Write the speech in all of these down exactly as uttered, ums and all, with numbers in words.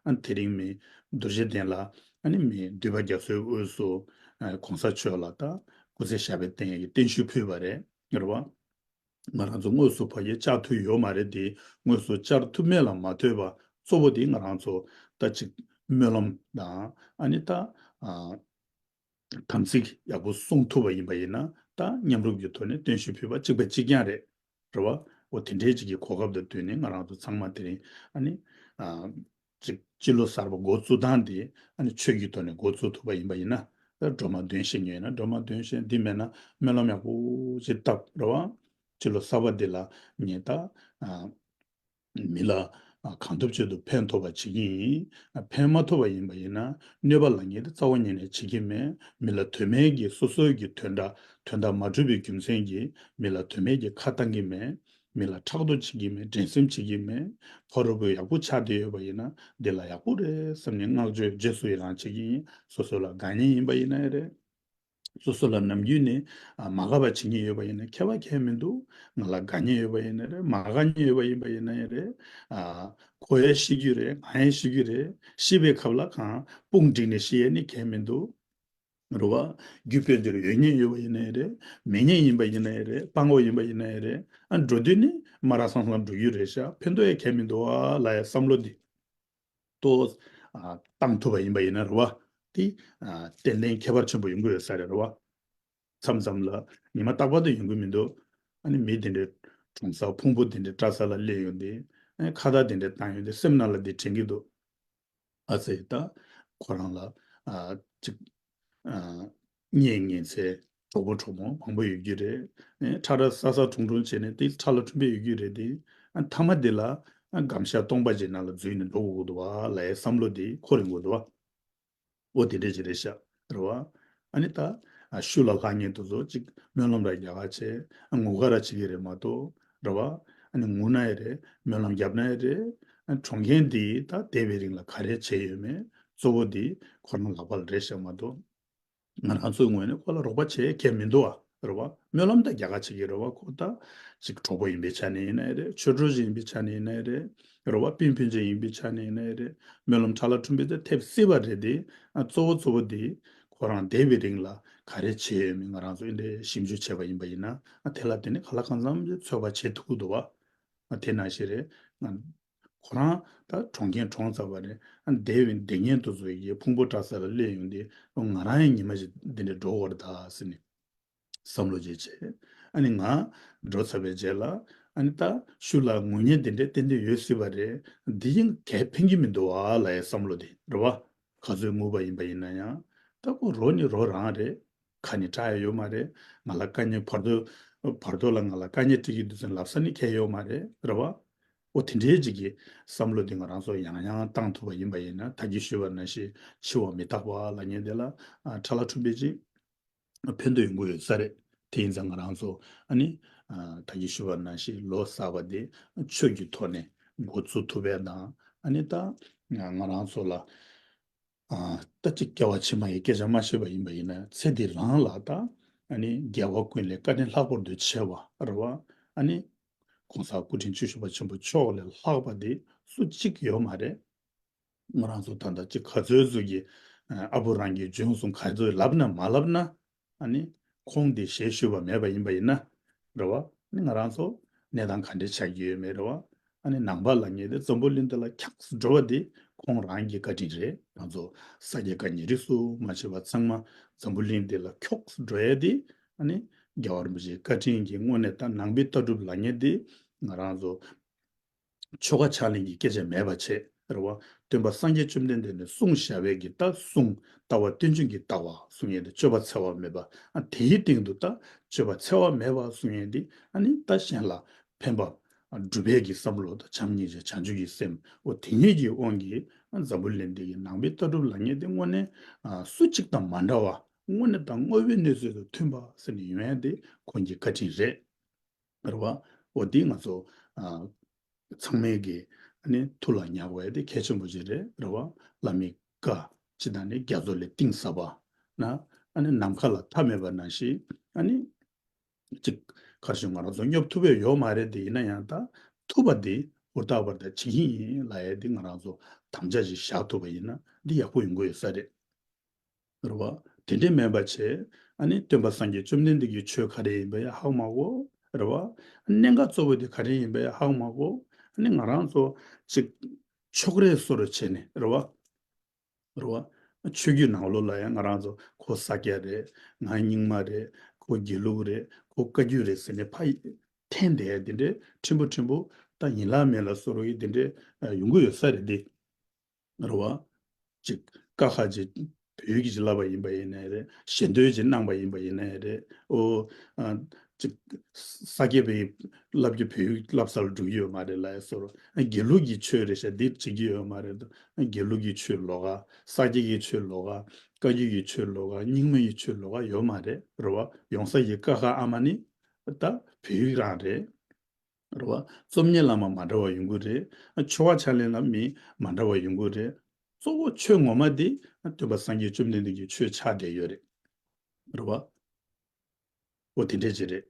ཨ་དེ་རིང་མི་རྡོ་རྗེ་གདན་ལ་ཨ་ནི་མི་འདུས་པ་རྒྱ་མཚོའི་དབུས་སུ་ཨ་གོང་ས་མཆོག་ལ་ད་སྐུ་ཚེ་ཞབས་པད་བརྟན་ཡས་ཀྱི་བརྟན་བཞུགས་ཕུལ་བ་རེད། རེད་བ། ང་རང་ཚོ་དངོས་སུ་ཕ་གིར་བཅར་ཐུབ་ཡོད་མ་རེད་དེ། དངོས་སུ་བཅར་ཐུབ་མེད་ལ་མ་ལྟོས་པ། གཙོ་བོ་དེ་ང་རང་ཚོ་ད་ཅིག་སྨོན་ལམ་དང་ཨ་ནི་ད་ཨ་དམ་ཚིག་ཡག་པོ་སྲུང་ཐུབ་པ་ཡིན་པ་ཡིན་ན། ད་མཉམ་རུབ་ཀྱི་ཐོག་ནས་བརྟན་བཞུགས་ཕུལ་བ་གཅིག་པ་གཅིག་རྐྱང་རེད། རེད་བ། འོ་དེ་འདྲའི་ཅིག་གི་གོ་སྐབས་དང་བསྟུན་ནས་ང་རང་ཚོ་ཚང་མ་དེ་རིང་ཨ་ནི་ཨ་ཅིག་སྤྱི་ལོ་གསར་པ་འགོ་བཙུགས་སྟངས་དེ་ཨ་ནི་ཆོས་ཀྱི་ཐོག་ནས་འགོ་བཙུགས་ཐུབ་པ་ཡིན་པ་ཡིན་ན། ད་སྒྲོལ་མ་འདོན་ཤེས་མཁན་ཡིན་ན་སྒྲོལ་མ་འདོན་ཤེས། འདི་མེད་ན་སྨོན་ལམ་ཡག་པོ་ཅིག་བཏབ། རེད་བ། སྤྱི་ལོ་གསར་པ་འདི་ལ་ངས་ད་ཨ་མི་ལ་ཨ་གང་ཐུབ་ཅིག་ཏུ་ཕན་ཐོགས་པ་བྱེད་ཀྱི་ཡིན། ཨ་ཕན་མ་ཐོགས་པ་ཡིན་པ་ཡིན་ན་གནོད་པ་ལ་ངས་ད་རྩ་བ་ཉིད་ནས་བྱེད་ཀྱི་མེད། མི་ལ་དོན་མེད་ཀྱི་སོ་སོའི་གི་དོན་དག་དོན་དག་མ་འགྲུབ་པའི་རྒྱུ་མཚན་གྱིས་མི་ལ་དོན་མེད་ཀྱི་ཁ་བཏང་གི་མེད། མི་ལ་ཕྲག་དོག་བྱེད་ཀྱི་མེད། འགྲན་སེམས་བྱེད་ཀྱི་མེད། ཕ་རོལ་པོ་ཡག་པོ་ཆགས་བསྡད་ཡོད་པ་ཡིན་ན་འདི་ལ་ཡག་པོ་རེད་བསམ་ནས་བསྔགས་བརྗོད་རྗེས་སུ་ཡི་རང་བྱེད་ཀྱི་ཡིན། སོ་སོ་ལ་དགའ་ཉེ་ཡིན་པ་ཡིན་ན་ཡང་རེད། སོ་སོ་ལ་ནམ་རྒྱུན་ནས་ཨ་མ་དགའ་བ་བྱེད་ཀྱི་ཡོད་པ་ཡིན་ན་ཁྱད་པར་གང་ཡང་མི་འདུག་ང་ལ་དགའ་ཉེ་ཡོད་པ་ཡིན་ན་རེད། མ་དགའ་ཉེ་ཡོད་པ་ཡིན་པ་ཡིན་ན་ཡང་རེད། ཨ་ཁོ་ཡང་ཤི་རྒྱུ་རེད། ང་ཡང་ཤི་རྒྱུ་རེད། ཤི་བའི་སྐབས་ལ་གང་དཔུང་བསྒྲིགས་ནས་ཤི་ཡས་ནི་གང་ཡང་མི་འདུག་རེད་བ། རྒྱུ་དཔེ་འདིར་ཡོད་ཉེ་ཡོད་པ་ཡིན་ན་ཡང་རེད། མེད་ཉེ་ཡིན་པ་ཡིན་ན་ཡང་རེད། སྤྲང་པོ་ཡིན་པ་ཡིན་ན་ཡང་རེད། ཨ་འགྲོ་དུས་ནི་དམའ་ར་སང་སང་འགྲོ་རྒྱུ་རེད་ཤག་ཕན་ཐོགས་ཡང་གང་ཡང་མི་འདུག་ཨ་ལབ་ཡས་བསམ་བློ་འདི་ཏོག་ཙམ་ཨ་བཏང་ཐུབ་པ་ཡིན་པ་ཡིན་ན་རེད་བ། དེ་ཨ་ཏན་ཏན་ཁྱད་པར་ཆེན་པོ་ཡོང་གི་ཡོད་ས་རེད། རེད་བ། མཚམས་མཚམས་ལ་ཉི་མ་རྟག་པར་དུ་ཡོང་གི་མི་འདུག་ཨ་ནི་མི་དེ་འདྲའི་གྲོངས་ས་ཕུང་པོ་དེ་འདྲའི་སྐྲག་ས་ལ་སླེབས་ཡོང་དུས། ཨ་ཁ་བརྡ་དེ་འདྲ་བཏང་ཡོང་དུས་སེམས་ནང་ལ་འདི་དྲན་གྱི་འདུག་ཨ་ཙི་ད་ཁོ་རང་ལ་ཨ་ཅིག་ཨ་གཉེན་ཉེ་ཚན་གྲོགས་པོ་གྲོགས་མོ་མང་པོ་ཡོད་ཀྱི་རེད། ཨེ་ཁྲ་ཁྲ་ས་ས་ཁྲུང་ཁྲུང་བྱས་ནས་དེ་ཁྲ་ལ་ཁྲུམ་པའི་ཡོད་ཀྱི་རེད་དེ། ཨ་མཐའ་མ་དེ་ལ་ཨ་སྒམ་ཤ་སྟོང་པ་ཅིག་ནང་ལ་འཛུལ་ནས་འགྲོ་དགོས་ཀྱི་འདུག་བ་ལབ་ཡས་བསམ་བློ་དེ་འཁོར་ཡོང་གི་འདུག་བ། འོ་དེ་འདྲས་ཅིག་རེད་ཤག་རེད་བ། ཨ་ནི་ད་ཨ་ཤུལ་ལ་ལྷག་མཁན་དེ་ཚོ་ཅིག་སྨོན་ལམ་ར་རྒྱག་ག་བྱས། ཨ་ངུ་ག་ར་བྱེད་ཀྱི་རེད་མ་གཏོགས། རེད་བ། ཨ་ནི་ངུ་ན་ཡང་རེད། སྨོན་ལམ་བརྒྱབ་ན་ཡང་རེད། ཨ་གྲོངས་མཁན་དེ་ད་འདས་པའི་རིང་ལ་ག་རེ་བྱས་ཡོད་མེད་གཙོ་བོ་དེ་ཁོ་རང་ལག་པ་ལ་རེད་ཤག་མ་གཏོགས། ང་རང་ཚོའི་ངོས་ནས་ཁོ་ལ་རོགས་པ་བྱེད་མཁན་མི་འདུག་ཨ། རེད་བ། སྨོན་ལམ་ད་རྒྱག་ག་བྱེད་ཀྱི་རེད་བ། ཁོ་ད་ཅིག་གྲོགས་པོ་ཡིན་པའི་ཆ་ནས་ཡིན་ནའི་རེད། ཆོས་གྲོགས་ཤིག་ཡིན་པའི་ཆ་ནས་ཡིན་ནའི་རེད། རེད་བ། སྤུན་སྤུན་མཆེད་ཡིན་པའི་ཆ་ནས་ཡིན་ནའི་རེད། སྨོན་ལམ་ཁྲ་ལ་ཁྲུམ་པའི་དེ་ཐེབས་སྲིད་པ་རེད་དེ། ཨ་གཙོ་བོ་གཙོ་བོ་དེ་ཁོ་རང་འདས་པའི་རིང་ལ་ག་རེ་བྱས་ཡོད་མེད་ང་རང་ཚོ་འདི་འདྲའི་ཞིབ་འཇུག་བྱས་པ་ཡིན་པ་ཡིན་ན། ཨ་དེ་ལ་བརྟེན་ནས་གང་ལ་གང་འཚམ་ཅིག་ཚོད་དཔག་བྱེད་ཐུབ་ཀྱི་འདུག་བ། ཨ་དེ་ནང་བཞིན་རེད། ང་ཁོ་རང་ད་གྲོངས་མཁན་གྲོངས་ཚར་བ་རེད། ཨ་འདས་པའི་འདས་ཉེན་དུ་བཟོ་ཡི་ཕུང་པོ་བཀྲ་ས་ལ་སླེབས་ཡོང་དུས་ང་རང་ཡང་ཉི་མ་ཞིག་འདི་འདྲ་འགྲོ་བར་གདའ་ཟེར་ནས་བསམ་བློ་ཅིག་བྱས། ཨ་ནི་ང་འགྲོ་ཚར་བའི་རྗེས་ལ་ཨ་ནི་ད་ཤུལ་ལ་ངུ་ཉེན་དེ་འདྲ་ཏན་ཏན་ཡོད་སྲིད་པ་རེད། འདི་ཡང་གས་ཕན་གྱི་མི་འདུག་ཨ་ལབ་ཡའི་བསམ་བློ་དེ་རེད་བ། ག་ཚོད་ངུས་པ་ཡིན་པ་ཡིན་ན་ཡང་། ད་ཁོ་རོ་ནི་རོ་རང་རེད། ཁ་ནི་གྲག་ཡ་ཡོད་མ་རེད། ང་ལ་དཀའ་ངལ་བར་དོ་བར་དོ་ལ་ང་ལ་དཀའ་ངལ་འཕྲད་ཀྱི་འདུག་ཟེར་ལབ་ས་ནི་གང་ཡང་ཡོད་མ་རེད། རེད་བ། འོ་དེ་འདྲའི་ཅིག་གི་བསམ་བློ་དེ་ང་རང་ཚོ་ཡང་ཡང་བཏང་ཐུབ་པ་ཡིན་པ་ཡིན་ན། ད་གིན་ཞུས་པ་ནང་བཞིན་འཆི་བ་མི་རྟག་པ་ལབ་མཁན་དེ་ལ་ཨ་ཁྲ་ལ་ཁྲུམ་པའི་ཅིག་ཕན་ཐོགས་ཡོང་གི་ཡོད་ས་རེད། དེ་ཡིན་ཙང་ང་རང་ཚོ་ཨ་ནི་ཨ་ད་གིན་ཞུས་པ་ནང་བཞིན་ལོ་གསར་པ་དེ་ཆོས་ཀྱི་ཐོག་ནས་འགོ་བཙུགས་ཐུབ་པ་དང་། ཨ་ནི་ད་ང་རང་ཚོ་ལ་ཨ་ད་ཅིག་སྐྱེ་བ་ཕྱི་མ་ཡི་སྐད་ཆ་མ་བཤད་པ་ཡིན་པ་ཡིན་ན། ཚེ་འདི་རང་ལ་ད་ཨ་ནི་རྒྱལ་བ་ཀུན་ལས་བཀའ་དྲིན་ལྷག་པར་དུ་ཆེ་བ་རེད་བ། ཨ་ནི་གོང་ས་སྐུ་ཕྲེང་བཅུ་བཞི་པ་ཆེན་པོ་མཆོག་ལས་ལྷག་པ་དེ་སུ་གཅིག་ཡོད་མ་རེད། ང་རང་ཚོ་ད་ལྟ་ཅིག་ག་ཚོད་ཟུག་གི་ཨ་ཨ་བུ་རང་གིས་འཇོན་སོང་ག་ཚོད་ལབ་ན་མ་ལབ་ན། ཨ་ནི་ཁོང་དེ་ཞལ་བཞུགས་པ་མེད་པ་ཡིན་པ་ཡིན་ན་རེད་བ། ཨ་ནི་ང་རང་ཚོ་གནས་སྟངས་ག་འདྲས་ཆགས་ཀྱི་ཡོད་མེད་རེད་བ། ཨ་ནི་ནང་པ་ལབ་མཁན་དེ་འཛམ་བུ་གླིང་འདི་ལ་འཁྱགས་སུ་འགྲོ་བ་དེ་ཁོང་རང་གི་བཀའ་དྲིན་རེད། ང་ཚོ་ས་དགེ་བཀའ་རྙིང་རིས་སུ་མ་ཆད་པ་ཚང་མ་འཛམ་བུ་གླིང་འདི་ལ་འཁྱོགས་སུ་འགྲོ་ཡ་དེ་ཨ་ནི་རྒྱལ་བ་རིན་པོ་ཆེའི་བཀའ་དྲིན་གྱི་དངོས་གནས་ད་ནང་པའི་ལྟ་གྲུབ་ལབ་མཁན་དེ་ང་རང་ཚོ་ཆོལ་ཁ་ཕྱག་ལེན་གྱི་སྐད་ཆ་མེད་པ་བྱས་རེད་བ། སྟོན་པ་སངས་རྒྱས་བཅོམ་ལྡན་འདས་ནས་གསུངས་བཞག་པའི་གི་ད་གསུང་ལྟ་བ་རྟེན་འབྱུང་གི་ལྟ་བ་གསུང་ཡས་དེ་སྤྱོད་པ་འཚེ་བ་མེད་པ། ཨ་དེའི་སྟེང་དུ་ད་སྤྱོད་པ་འཚེ་བ་མེད་པ་གསུང་ཡས་དེ་ཨ་ནི་ད་གཞན་ལ་ཕན་པ་སྒྲུབ་པའི་གི་བསམ་བློ་དང་བྱམས་སྙིང་རྗེ་བྱང་ཆུབ་ཀྱི་སེམས། འོ་དེ་གཉིས་ཀྱི་དབང་གིས་ཨ་འཛམ་བུ་གླིང་འདི་གི་ནང་པའི་ལྟ་གྲུབ་ལབ་མཁན་དེ་དངོས་གནས་ཨ་སུ་གཅིག་དང་མ་འདྲ་བ། དངོས་གནས་དང་དངོས་པོའི་གནས་ཚུལ་དང་མཐུན་པ་ཟེར་ནས་ཡོང་ཡས་དེ་ཁོང་གི་བཀའ་དྲིན་རེད། རེད་བ། འོ་དེ་ང་ཚོ་ཨ་ཚང་མས་ཀྱི་ཨ་ནི་ཐུགས་ལ་ཉར་དགོས་ཡ་དེ་གལ་ཆེན་པོ་ཅིག་རེད། རེད་བ། བླ་མའི་བཀའ་སྤྱི་དང་ནི་རྒྱ་མཚོ་ལས་གཏིང་ཟབ་པ་ན། ཨ་ནི་ནམ་མཁའ་ལ་མཐའ་མེད་པ་ནང་བཞིན། ཨ་ནི་ཅིག་གར་བཞིན་ང་རང་ཚོ་སྙོབ་ཐུབ་པ་ཡོད་མ་རེད་དེ། ཡིན་ན་ཡང་ད་ཐུབ་པ་དེ་ཧུར་ཐག་པར་ད་བྱེད་ཀྱི་ཡིན་ལབ་ཡ་དེ་ང་རང་ཚོ་ དམ་བཅའ་ཞིག་བཞག་ཐུབ་པ་ཡིན་ན་འདི་ཡག་པོ་ཡོང་གི་ཡོད་ས་རེད། རེད་བ། དེ་འདྲས་མིན་པ་བྱས། ཨ་ནི་སྟོན་པ་སངས་རྒྱས་བཅོམ་ལྡན་འདས་ཀྱི་ཆོས་ག་རེ་ཡིན་པ་ཡང་ཧ་གོ་མ་གོ། རེད་བ། གནད་འགག་གཙོ་བོ་དེ་ག་རེ་ཡིན་པ་ཡང་ཧ་གོ་མ་གོ། ཨ་ནི་ང་རང་ཚོ་ཅིག་ཕྱོགས་རིས་བཟོ་འདྲ་བྱས་ནས། རེད་བ། རེད་བ། ཆོས་བརྒྱུད་ནང་ལོགས་ལ་ཡང་ང་རང་ཚོ་ཁོ་ས་སྐྱ་རེད། ང་རྙིང་མ་རེད། ཁོ་དགེ་ལུགས་རེད། ཁོ་བཀའ་བརྒྱུད་རེད་ཟེར་ནས་ཕར་འཐེན་བསྡད་དེ་འདྲས་ཕྲན་བུ་ཕྲན་བུ། ད་ཡིན་ལ་མིན་ལ་བཟོ་འདྲ་གི་དེ་འདྲས་ཡོང་གི་ཡོད་ས་རེད་དེ། རེད་བ། ཅིག་ཀ་ཁ་ཅིག་བོད་ཡིག་ཅིག་བསླབ་པ་ཡིན་པ་ཡིན་ནའི་རེད། ཞལ་འདོན་ཅིག་གནང་པ་ཡིན་པ་ཡིན་ནའི་རེད། ཨོ། ཨ། ཅིག་ས་སྐྱ་པའི་བསླབ་རྒྱུ་བོད་ཡིག་བསླབ་སར་འགྲོ་གི་ཡོད་མ་རེད་ལབ་ཡ་བཟོ་འདྲ། ཨ། དགེ་ལུགས་ཀྱི་ཆོས་རེད་ཤག་འདི་བྱེད་ཀྱི་ཡོད་མ་རེད་དོ། ཨ། དགེ་ལུགས་ཀྱི་ཆོས་ལོགས་ཀ། ས་སྐྱ་གི་ཆོས་ལོགས་ཀ། བཀའ་བརྒྱུད་ཀྱི་ཆོས་ལོགས་ཀ། རྙིང་མ་ཡི་ཆོས་ལོགས་ཀ་ཡོད་མ་རེད། རེད་བ། ཡོང་ས་ཡི་ཀ་ཁ་ཨ་མ་ནི་ད་བོད་ཡིག་རང་རེད། རེད་བ། རྩོམ་གཉེར་བླ་མ་མ་འདྲ་བ་ཡོང་གི་རེད། ཨ། ཆོ་ག་ཕྱག་ལེན་ལ་མི་མ་འདྲ་བ་ཡོང་གི་རེད། གཙོ་བོ་ཆོས་ངོ་མ་དེ་སྟོན་པ་སངས་རྒྱས་བཅོམ་ལྡན་འདས་ཀྱི་ཆོས་ཆགས་བསྡད་ཡོད་རེད། རེད་བ། འོ་དེ་འདྲས་ཅིག་རེད།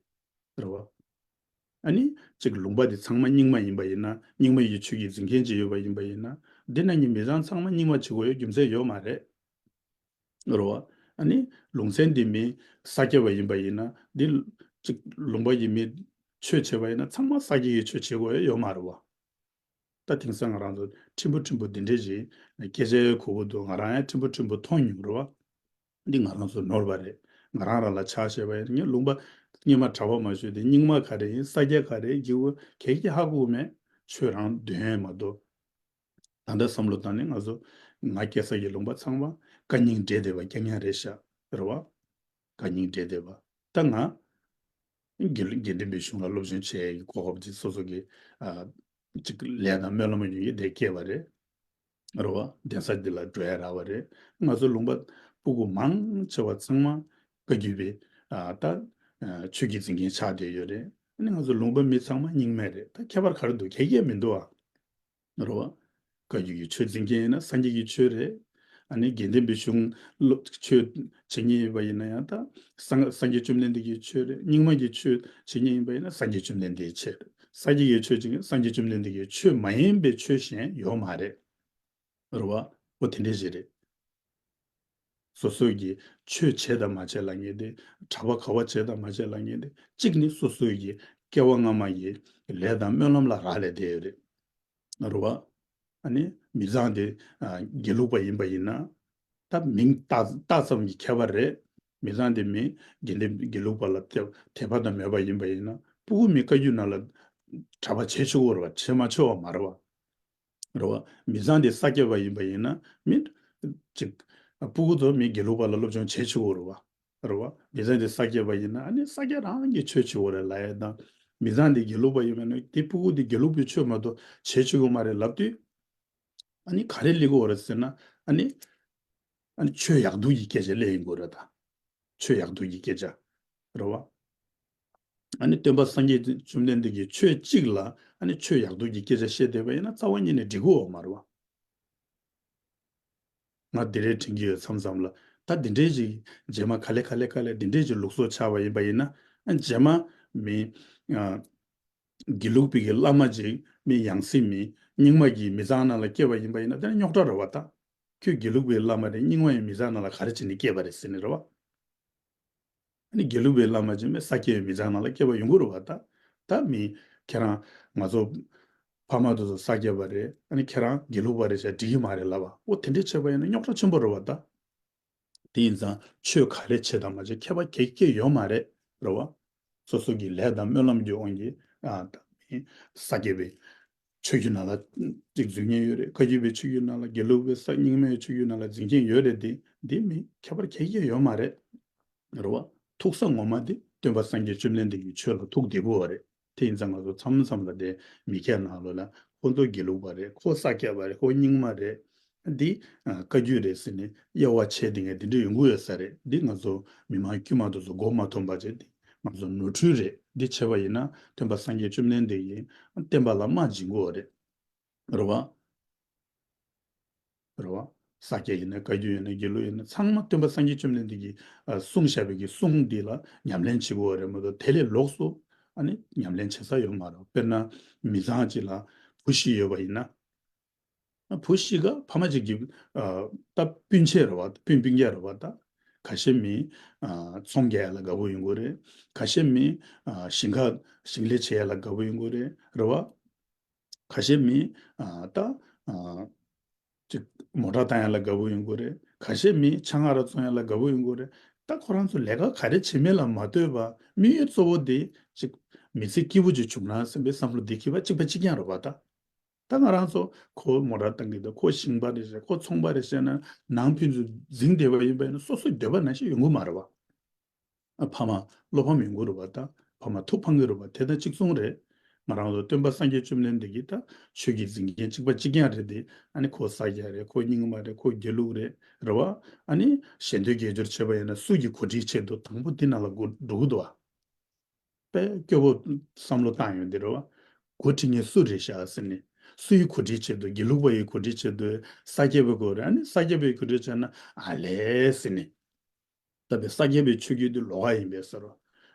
རེད་བ། ཨ་ནི་ཅིག་ལུང་པ་དེ་ཚང་མ་རྙིང་མ་ཡིན་པ་ཡིན་ན། རྙིང་མ་ཡི་ཆོས་ཀྱི་འཛིན་མཁན་ཅིག་ཡོད་པ་ཡིན་པ་ཡིན་ན། འདི་ན་ནི་མི་ཚང་ཚང་མ་རྙིང་མ་བྱེད་དགོས་ཡ་རྒྱུ་མཚན་ཡོད་མ་རེད། རེད་བ། ཨ་ནི་ལུང་ཚན་འདི་མི་ས་སྐྱ་པ་ཡིན་པ་ཡིན་ན། འདི་ཅིག་ལུང་པ་ཡི་མི་ཆོས་བྱེད་པ་ཡིན་ན་ཚང་མ་ས་སྐྱ་ཡི་ཆོས་བྱེད་དགོས་ཡ་ཡོད་མ་རེད་བ། ད་དེང་སང་ང་རང་ཚོ་ཕྲན་བུ་ཕྲན་བུ་འདི་འདྲས་ཞིག་སྐད་ཆ་ཡོད་གོ་གི་འདུག་ང་རང་ཡང་ཕྲན་བུ་ཕྲན་བུ་མཐོང་མྱོང་རེད་བ། འདི་ང་རང་ཚོ་ནོར་བ་རེད། ང་རང་རང་ལ་ཆ་བཞག་པ་ཡིན་ན། ངས་ལུང་པ་སྔོན་མ་གྲྭ་པ་མ་ཞུས་ཏེ་རྙིང་མ་ག་རེ་ཡིན། ས་སྐྱ་ག་རེ་ཡིན། གི་བོ་གལ་གྱི་ཧ་གོ་མེད། ཆོས་རང་འདོན་ཡས་མ་གཏོགས། ད་ལྟ་བསམ་བློ་བཏང་ནས་ང་ཚོ་ང་སྐྱེས་ས་ཀྱི་ལུང་པ་ཚང་མ་བཀའ་རྙིང་འདྲེས་བསྡད་པ་རྐྱང་རྐྱང་རེད་ཤག་རེད་བ། བཀའ་རྙིང་འདྲེས་བསྡད་པ། ད་ང་དགེ་དགེ་འདུན་པའི་གཞུང་ལ་སློབ་སྦྱོང་བྱེད་ཡས་ཀྱི་གོ་སྐབས་དེ་སོ་སོ་གི། ཨ། ཅིག་ལས་དང་སྨོན་ལམ་ཡོད་ཀྱི་དེ་སྐྱེས་པ་རེད། རེད་བ། གདན་ས་འདི་ལ་འགྲོ་ཡ་རག་པ་རེད། ང་ཚོ་ལུང་པ་སྤུ་གུ་མང་ཆེ་བ་ཚང་མ་བཀའ་བརྒྱུད་པའི། ཨ། ད་ཨ་ཆོས་ཀྱི་འཛིན་མཁན་ཆགས་བསྡད་ཡོད་རེད། ཨ་ནི་ང་ཚོ་ལུང་པ་མི་ཚང་མ་རྙིང་མ་རེད། ད་ཁྱད་པར་ག་རེ་འདུག་གལ་གལ་མི་འདུག་ཨ། རེད་བ། བཀའ་བརྒྱུད་ཀྱི་ཆོས་འཛིན་མཁན་ཡིན་ན་སངས་རྒྱས་ཀྱི་ཆོས་རེད། ཨ་ནི་དགེ་འདུན་པའི་གཞུང་སློབ་ཆོས་བྱེད་མཁན་ཡིན་པ་ཡིན་ན་ཡང་ད་སངས་སངས་རྒྱས་བཅོམ་ལྡན་འདས་ཀྱི་ཆོས་རེད། རྙིང་མ་གི་ཆོས་བྱེད་མཁན་ཡིན་པ་ཡིན་ན་སངས་རྒྱས་བཅོམ་ལྡན་འདས་ཀྱི་ཆོས་རེད། ས་སྐྱ་ཀྱི་ཆོས་བྱེད་མཁན་སངས་རྒྱས་བཅོམ་ལྡན་འདས་ཀྱི་ཆོས་མ་ཡིན་པའི་ཆོས་གཞན་ཡོད་མ་རེད། རེད་བ། འོ་དེ་འདྲས་ཞིག་རེད། སོ་སོའི་གི་ཆོས་བྱེད་དང་མ་བྱེད་ལབ་མཁན་དེ། གྲྭ་པ་ག་པར་བྱེད་དང་མ་བྱེད་ལབ་མཁན་དེ། གཅིག་ནི་སོ་སོའི་གི་སྐྱེ་བ་སྔ་མ་ཡི་ལས་དང་སྨོན་ལམ་ལ་རག་ལས་བསྡད་ཡོད་རེད། རེད་བ། ཨ་ནི་མི་ཚང་དེ་ཨ་དགེ་ལུགས་པ་ཡིན་པ་ཡིན་ན། ད་མིང་བཏགས་བཏགས་ཙམ་གྱི་ཁྱད་པར་རེད། མི་ཚང་དེ་མི་དགེ་འདུན་དགེ་ལུགས་པ་ལ་དད་དད་པ་དང་མོས་པ་ཡིན་པ་ཡིན་ན། སྤུ་གུ་མི་བཀའ་བརྒྱུད་ནང་ལ་གྲྭ་པ་བྱེད་ཆོག་གི་རེད་བ། བྱེད་མ་ཆོག་པ་མ་རེད་བ། རེད་བ། མི་ཚང་དེ་ས་སྐྱ་པ་ཡིན་པ་ཡིན་ན། མི་ཅིག་སྤུ་གུ་ཚོ་མི་དགེ་ལུགས་པ་ལ་སློབ་སྦྱོང་བྱེད་ཆོག་གི་རེད་བ། རེད་བ། མི་ཚང་དེ་ས་སྐྱ་པ་ཡིན་ན། ཨ་ནི་ས་སྐྱ་རང་གི་ཆོས་བྱེད་དགོས་རེད་ལབ་ཡ་དང་། མི་ཚང་དེ་དགེ་ལུགས་པ་ཡིན་པ་ཡིན་ན། དེ་སྤུ་གུ་དེ་དགེ་ལུགས་པའི་ཆོས་མ་གཏོགས་བྱེད་ཆོག་གི་མ་རེད་ལབ་དུས། ཨ་ནི་ག་རེ་སླེབས་ཀྱི་ཡོད་རེད་ཟེར་ན། ཨ་ནི་ཨ་ནི་ཆོས་ཡག་སྡུག་གི་སྐད་ཆ་སླེབས་ཡོང་གི་རེད་ད། ཆོས་ཡག་སྡུག་གི་སྐད་ཆ། རེད་བ། ཨ་ནི་སྟོན་པ་སངས་རྒྱས་བཅོམ་ལྡན་འདས་ཀྱི་ཆོས་གཅིག་ལ་ཨ་ནི་ཆོས་ཡག་སྡུག་གི་སྐད་ཆ་བཤད་བསྡད་པ་ཡིན་ན་རྩ་བ་ཉིད་ནས་འགྲིག་གི་ཡོད་མ་རེད་བ། ང་འདི་རེད་དྲན་གྱི་ཡོད་མཚམས་མཚམས་ལ། ད་འདི་འདྲའི་ཅིག་རྗེས་མ་ག་ལེ་ག་ལེ་ག་ལེ་འདི་འདྲའི་ཅིག་ལུགས་སྲོལ་ཆགས་པ་ཡིན་པ་ཡིན་ན། ཨ་རྗེས་མ་མི་ཨ་དགེ་ལུགས་པའི་གི་བླ་མ་ཅིག་མི་ཡང་སྲིད་མི་རྙིང་མ་གི་མི་ཚང་ནང་ལ་སྐྱེས་པ་ཡིན་པ་ཡིན་ན། དེ་ནི་རྙོག་དྲ་རེད་བ་ད། ཁྱོད་དགེ་ལུགས་པའི་བླ་མ་རེད། རྙིང་མ་ཡི་མི་ཚང་ནང་ལ་ག་རེ་བྱས་ནས་སྐྱེས་པ་རེད་ཟེར་ནས་རེད་བ། ཨ་ནི་དགེ་ལུགས་པའི་བླ་མ་ཅིག་མི་ས་སྐྱ་པའི་མི་ཚང་ནང་ལ་སྐྱེས་པ་ཡོང་གི་རེད་བ་ད། ད་མི་ཁྱེད་རང་ང་ཚོ་ཕ་མ་དེ་ཚོ་ས་སྐྱ་པ་རེད། ཨ་ནི་ཁྱེད་རང་དགེ་ལུགས་པ་རེད་ཟེར་འགྲིག་གི་མ་རེད་ལབ་པ། འོ་དེ་འདྲས་བྱས་པ་ཡིན་ན་རྙོག་དྲ་ཆེན་པོ་རེད་བ་ད། དེ་ཡིན་ཙང་ཆོས་ག་རེ་བྱེད་དང་མ་བྱེད་ཁྱད་པར་གེ་སྐྱེ་ཡོད་མ་རེད། རེད་བ། སོ་སོ་གི་ལས་དང་སྨོན་ལམ་གྱི་དབང་གིས་ཨ་ད་མི་ས་སྐྱ་པའི་ཆོས་བརྒྱུད་ནང་ལ་ཅིག་འཛུལ་མཁན་ཡོད་རེད། བཀའ་བརྒྱུད་པའི་ཆོས་བརྒྱུད་ནང་ལ། དགེ་ལུགས་པའི་ས་རྙིང་མའི་ཆོས་བརྒྱུད་ནང་ལ་འཛུལ་མཁན་ཡོད་རེད་དེ། འདི་མི་ཁྱད་པར་གེ་སྐྱེ་ཡོད་མ་རེད། རེད་བ། ཐུག་ས་ངོ་མ་དེ་སྟོན་པ་སངས་རྒྱས་བཅོམ་ལྡན་འདས་ཀྱི་ཆོས་ལ་ཐུག་བསྡད་ཀྱི་ཡོད་རེད། དེ་ཡིན་ཙང་ང་ཚོ་མཚམས་མཚམས་ལ་དེ་མི་སྐྱ་ནང་ལོགས་ལ་ཁོ་ཚོ་དགེ་ལུགས་པ་རེད། ཁོ་ས་སྐྱ་པ་རེད། ཁོ་རྙིང་མ་རེད། འདི་ཨ་བཀའ་བརྒྱུད་རེད་ཟེར་ནས་དབྱེ་བ་ཕྱེ་བསྡད་མཁན་དེ་འདྲ་ཡོང་གི་ཡོད་ས་རེད། འདི་ང་ཚོ་མི་མང་དཀྱུས་མ་དེ་ཚོ་མགོ་མ་འཐོམས་པ་བྱས་ཏེ། ང་ཚོ་ནོར་འཁྲུལ་རེད། འདི་བྱས་པ་ཡིན་ན་སྟོན་པ་སངས་རྒྱས་བཅོམ་ལྡན་འདས་ཀྱི་བསྟན་པ་ལ་རྨ་འབྱིན་གྱི་ཡོད་རེད། རེད་བ། རེད་བ། ས་སྐྱ་ཡིན་ན་བཀའ་བརྒྱུད་ཡིན་ན་དགེ་ལུགས་ཡིན་ན་ཚང་མ་སྟོན་པ་སངས་རྒྱས་བཅོམ་ལྡན་འདས་ཀྱིས་ཨ་གསུངས་བཞག་པའི་གི་གསུང་འདི་ལ་ཉམས་ལེན་བྱེད་དགོས་པ་རེད་མ་གཏོགས་དེ་ལས་ལོགས་སུ་ཨ་ནི་ཉམས་ལེན་བྱེད་ས་ཡོད་མ་རེད། དཔེར་ན་མི་ཚང་གཅིག་ལ་བུ་བཞི་ཡོད་པ་ཡིན་ན། བུ་གཤིས་ཀ་ཕ་མ་གཅིག་གི་ཨ་ད་སྤུན་མཆེད་རེད་བ། སྤུན་སྤུན་ཀྱག་རེད་བ། ད་ཁ་ཤས་མི་ཨ་ཚོང་རྒྱག་ཡ་ལ་དགའ་པོ་ཡོང་གི་རེད། ཁ་ཤས་མི་ཨ་ཞིང་ཁ་ཞིང་ལས་བྱེད་ཡ་ལ་དགའ་པོ་ཡོང་གི་རེད། རེད་བ། ཁ་ཤས་མི་ཨ་ད་ཨ་ཅིག་མོ་ཊ་བཏང་ཡ་ལ་དགའ་པོ་ཡོང་གི་རེད། ཁ་ཤས་མི་ཆང་ཨ་རག་བཙོང་ཡ་ལ་དགའ་པོ་ཡོང་གི་རེད། ད་ཁོ་རང་ཚོ་ལས་ཀ་ག་རེ་བྱེད་མིན་ལ་མ་ལྟོས་པ་དམིགས་ཡུལ་གཙོ་བོ་དེ་ཅིག་མི་ཚེ་སྐྱིད་པོ་ཅིག་བྱུང་ན་བསམ་པའི་བསམ་བློ་དེ་འཁྱེར་བ་གཅིག་པ་གཅིག་རྐྱང་རེད་བ། ད་ད་ང་རང་ཚོ་ཁོ་མོ་ཊ་བཏང་གི་འདུག་ཁོ་ཞིང་པ་རེད་ཟེར། ཁོ་ཚོང་པ་རེད་ཟེར་ན་ནང་ཕན་ཚུན་འཛིང་བསྡད་པ་ཡིན་པ་ཡིན་ན་སོ་སོའི་འདོད་པ་ནང་བཞིན་ཡོང་གི་མ་རེད་བ། ཨ་ཕ་མ་བློ་ཕམ་ཡོང་གི་རེད་བ། ད་ཕ་མ་ཐུགས་ཕངས་ཀྱི་རེད་བ། དེ་དང་གཅིག་མཚུངས་རེད། ང་རང་ཚོ་སྟོན་པ་སངས་རྒྱས་བཅོམ་ལྡན་འདས་ཀྱིས་ད་ཆོས་ཀྱི་འཛིན་མཁན་གཅིག་པ་གཅིག་རྐྱང་རེད་དེ། ཨ་ནི་ཁོ་ས་སྐྱ་རེད། ཁོ་རྙིང་མ་རེད། ཁོ་དགེ་ལུགས་རེད། རེད་བ། ཨ་ནི་ཞལ་འདོན་དགེ་སྦྱོར་བྱེད་པ་ཡིན་ན་སུ་ཡི་གོ་སྒྲིག་ཆེད་དུ་དང་པོ་འདི་ནང་ལ་འགྲོ་གི་འདུག་བ། དཔེ་སྐྱོ་པོ་བསམ་བློ་བཏང་ཡོང་དེ་རེད་བ། འགོ་ཁྲིད་མཁན་སུ་རེད་ཤག་ཟེར་ནས། སུ་ཡི་གོ་སྒྲིག་ཆེད་དུ། དགེ་ལུགས་པ་ཡི་གོ་སྒྲིག་ཆེད་དུ། ས་སྐྱ་པའི་གོ་རེད། ཨ་ནི་ས་སྐྱ་པའི་གོ་སྒྲིག་བྱས་ན་ཨ་ལས་ཟེར་ནས། ད་དཔེ་ས་སྐྱ་པའི་ཆོས་བརྒྱུད་དེ་ལོགས་ཀ་ཡིན་པས་ཟེར་རོ།